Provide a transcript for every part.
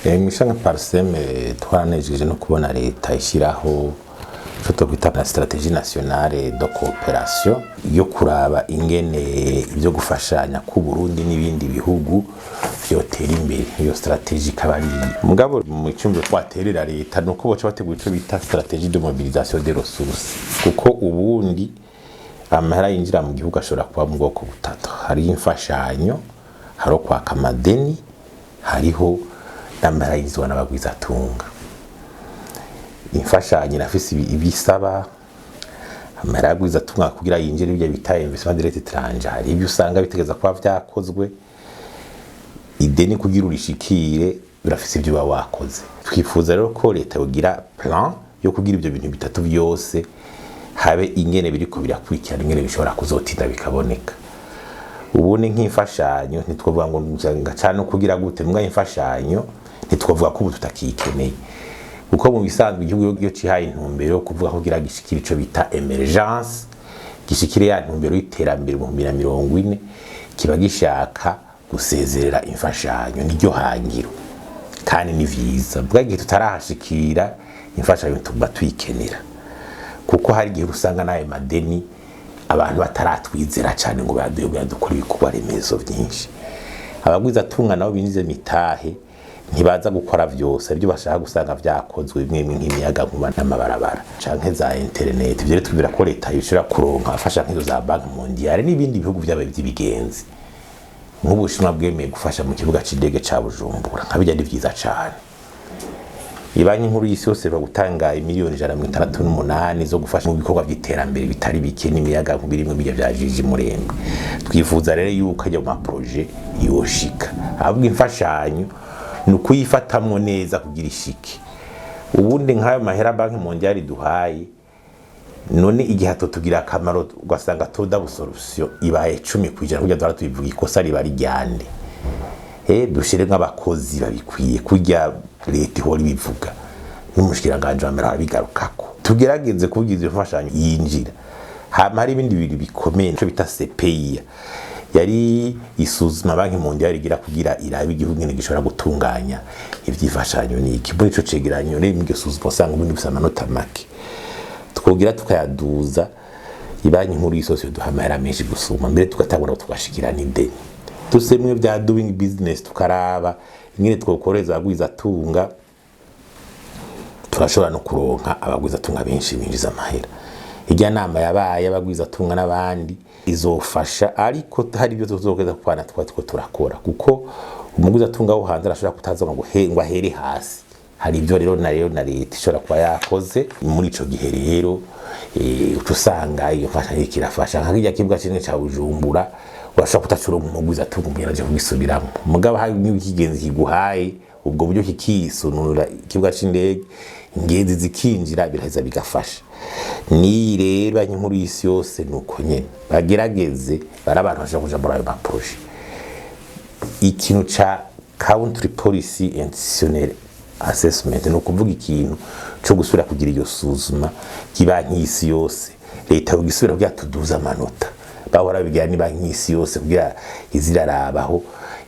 Mw'ishami PARCEM twaranejeje no kubona leta ishyiraho ico twokwita la stratégie nationale de coopération yo kuraba ingene ivyo gufashanya ku Burundi n'ibindi bihugu vyotera imbere. Iyo stratégie ikaba ari, mugabo mu cyumviro twaterera leta, nuko boca bategura ico bita stratégie de mobilisation des ressources, kuko ubundi amahera yinjira mu gihugu ashobora kuba mu bwoko butatu: hariho imfashanyo, hariho kwaka amadeni, hariho n'amahera yinjizwa n'abagwizatunga. Imfashanyo irafise ibisaba, amahera y'abagwizatunga kugira yinjire, ibyo bita investissement direct étranger, hari ibyo usanga bitegeza kuba vyakozwe. Ideni kugira urishikire birafise ibyo uba wakoze. Twifuza rero ko leta yogira plan yo kugira ibyo bintu bitatu byose habe ingene biriko birakurikirana, ingene bishobora kuzotinda bikaboneka. Ubundi nk'imfashanyo ntitwovuga ngo ngacana no kugira gute, mbwa imfashanyo ntitwovuga ko ubu tutakikeneye, kuko mu bisanzwe igihugu iyo cihaye intumbero yo kuvuga kugira gishikire ico bita émergence, gishikire ya ntumbero y'iterambere mu 2040, kiba gishaka gusezerera imfashanyo, niryo hangiro kandi ni vyiza. Bwa gihe tutarahashikira, imfashanyo tuba tuyikenera, kuko hari igihe usanga n'ayo madeni abantu bataratwizera cyane ngo baduhe kugira dukore ibikorwa remezo byinshi. Abagwizatunga nabo binjize mitahe ntibaza gukora vyose, ibyo bashaka gusanga vyakozwe bimwe bimwe nk'imiyaga nkuba n'amabarabara canke za internet. Ivyo rero twibwira ko leta yoshobora kuronka afasha nk'izo za Banque mondiale n'ibindi bihugu vyabaye vy'ibigenzi, nk'Ubushinwa bwemeye gufasha mu kibuga c'indege ca Bujumbura, nka bijya ni vyiza cane. Ibanki Nkuru y'Isi Yose iheruka gutanga imiliyoni 168 zo gufasha mu bikorwa by'iterambere bitari bike, n'imiyaga birimwe bijya vya Jiji Murembe. Twifuza rero yuko ajya mu ma projets yoshika, ahubwo imfashanyo ni ukuyifatamwo neza kugira ishike. Ubundi nk'ayo mahera Banque mondiale iduhaye, none igihe atotugira akamaro, ugasanga toda solution ibaye 10%, kugira duhora tubivuga, ikosa riba rijyande? Dushire nk'abakozi babikwiye, kurya leta ihora ibivuga n'umushikiranganje wa mbere arabigarukako. Tugerageze kugira iyo mfashanyo yinjira. Hama hari ibindi bintu bikomeye, nico bita CPI, yari isuzuma Banque mondiale igira kugira irabe igihugu ngene gishobora gutunganya ivyifashanyo. Niki muri ico cegeranyo rero, mu suzuma usanga ubundi bufise amanota make, twogira tukayaduza, Ibanki Nkuru y'Isi Yose duha amahera menshi gusuma mbere, tugatangura tugashikira n'ideni. Dusemwe bya doing business, tukaraba ingene twokoreza abagwizatunga, turashobora no kuronka abagwizatunga benshi binjiza amahera. Irya nama yabaye abagwizatunga n'abandi izofasha, ariko hari ibyo tuzogeza kwana twa two turakora, kuko umugwizatunga wo hanze arashobora kutaza ngo ahere hasi. Hari ibyo rero na leta ishobora kuba yakoze muri ico gihe. Rero uca usanga iyo mfashanyo iriko irafasha, nka kirya kibuga kinini ca Bujumbura, urashobora kutacuronka umugwizatunga umuntu aje kugisubiramo, mugabo hari n'ikigenzi kiguhaye ubwo buryo kikisununura ikibuga c'indege, ingenzi zikinjira, biraheza bigafasha. N'iyi rero Banki Nkuru y'Isi Yose nuko nyene bagerageze bari abantu bashobora kuja muri ayo ma projets. Ikintu ca country policy institutional assessment, ni ukuvuga ikintu co gusubira kugira iyo suzuma ry'ibanki y'Isi Yose, leta yogisubira kugira tuduze amanota. Bahora bigira ni Banki y'Isi Yose kugira izirarabaho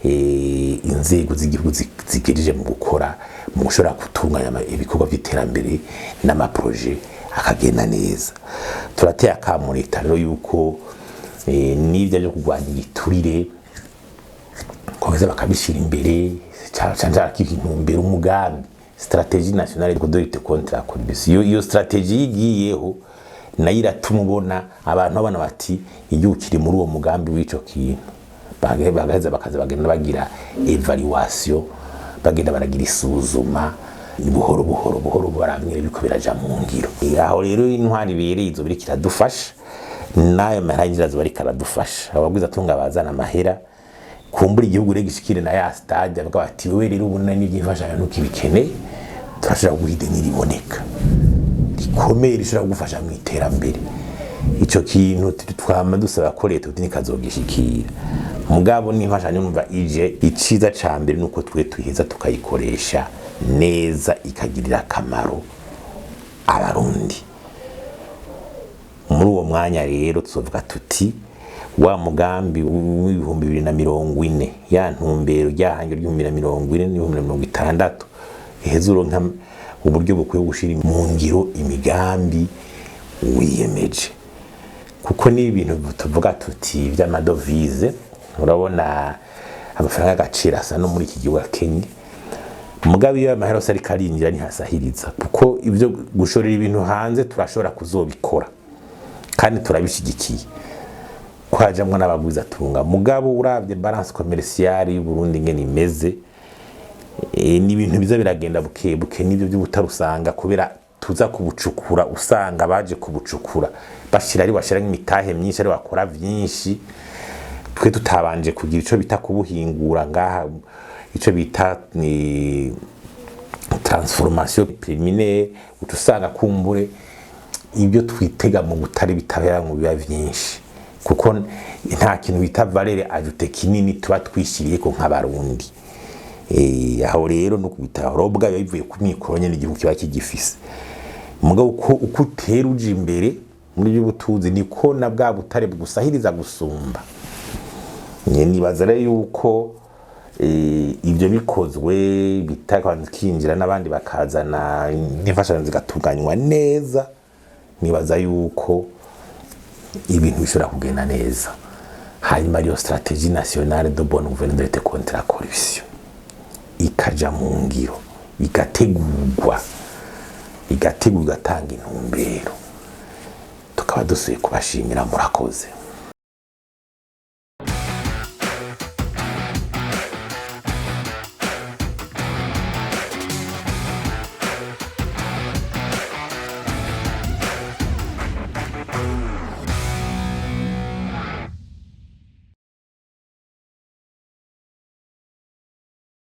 inzego z'igihugu zigejeje mu gukora, mu gushobora gutunganya ibikorwa by'iterambere n'ama projets akagenda neza. Turateye akamo leta rero yuko n'ibyo byo kurwanya igiturire komeza bakabishyira imbere cyane cyane, intumbero, umugambi stratégie nationale de lutte contre la corruption. Iyo stratégie igiyeho nayo iratuma ubona abantu babona bati igihugu kiri muri uwo mugambi w'ico kintu. Bagaheza bakaza bagenda bagira évaluation, bagenda baragira isuzuma buhoro buhoro buhoro, baramwira biriko biraja mu ngiro. Aho rero intwari ibereye izo biriko iradufasha, n'ayo mahera yinjira azoba ariko aradufasha, abagwizatunga bazana amahera, kumbura igihugu rero gishikire na ya stade avuga bati: "Wewe rero ubona n'iby'imfashanyo ntukibikeneye, turashobora kuguha ideni riboneka rikomeye rishobora kugufasha mu iterambere." Ico kintu twama dusaba ko leta uti nikazogishikira. Mugabo n'imfashanyo numva ije, iciza ca mbere nuko twe tuheza tukayikoresha neza, ikagirira akamaro Abarundi. Muri uwo mwanya rero tuzovuga tuti Wa mugambi w'2040, ya ntumbero ryahange ry'ibihumbi na 40 n'ibihumbi na 60, iheze uronka uburyo bukwiye gushira mu ngiro imigambi wiyemeje. Kuko ni ibintu tuvuga tuti vy'amadovize, urabona amafaranga y'agaciro asa no muri iki gihugu akenye. Mugabe iyo amahera yose ariko arinjira ntihasahiriza, kuko ibyo gushorera ibintu hanze turashobora kuzobikora kandi turabishigikiye ko hajamwo n'abagwizatunga. Mugabo uravye balance commerciale y'u Burundi ingene imeze, ni ibintu biza biragenda buke buke. N'ibyo by'ubutare usanga kubera tuza kubucukura, usanga baje kubucukura bashira ari bashira imitahe myinshi, ari bakora vyinshi, twe tutabanje kugira ico bita kubuhingura ngaha, ico bita ni transformation préliminaire. Utusanga kumbure ibyo twitega mu butare bitabera mu biba vyinshi, kuko nta kintu bita valeur ajoutée kinini tuba twishyiriye ko nk'Abarundi. Aho rero no kubitahura ubwayo bivuye ku mikoro nyene igihugu kiba kigifise. Mugabo uko utera uja imbere muri by'ubutunzi, niko na bwa butare bugusahiriza gusumba. Nibaza rero yuko ibyo bikozwe bitakinjira n'abandi bakazana n'imfashanyo zigatunganywa neza, nibaza yuko ibintu bishobora kugenda neza. Hanyuma ariyo stratégie nationale de bonne gouvernance, de lutte contre la corruption, ikaja mu ngiro, igategurwa, igatanga intumbero. Tukaba dusuye kubashimira, murakoze.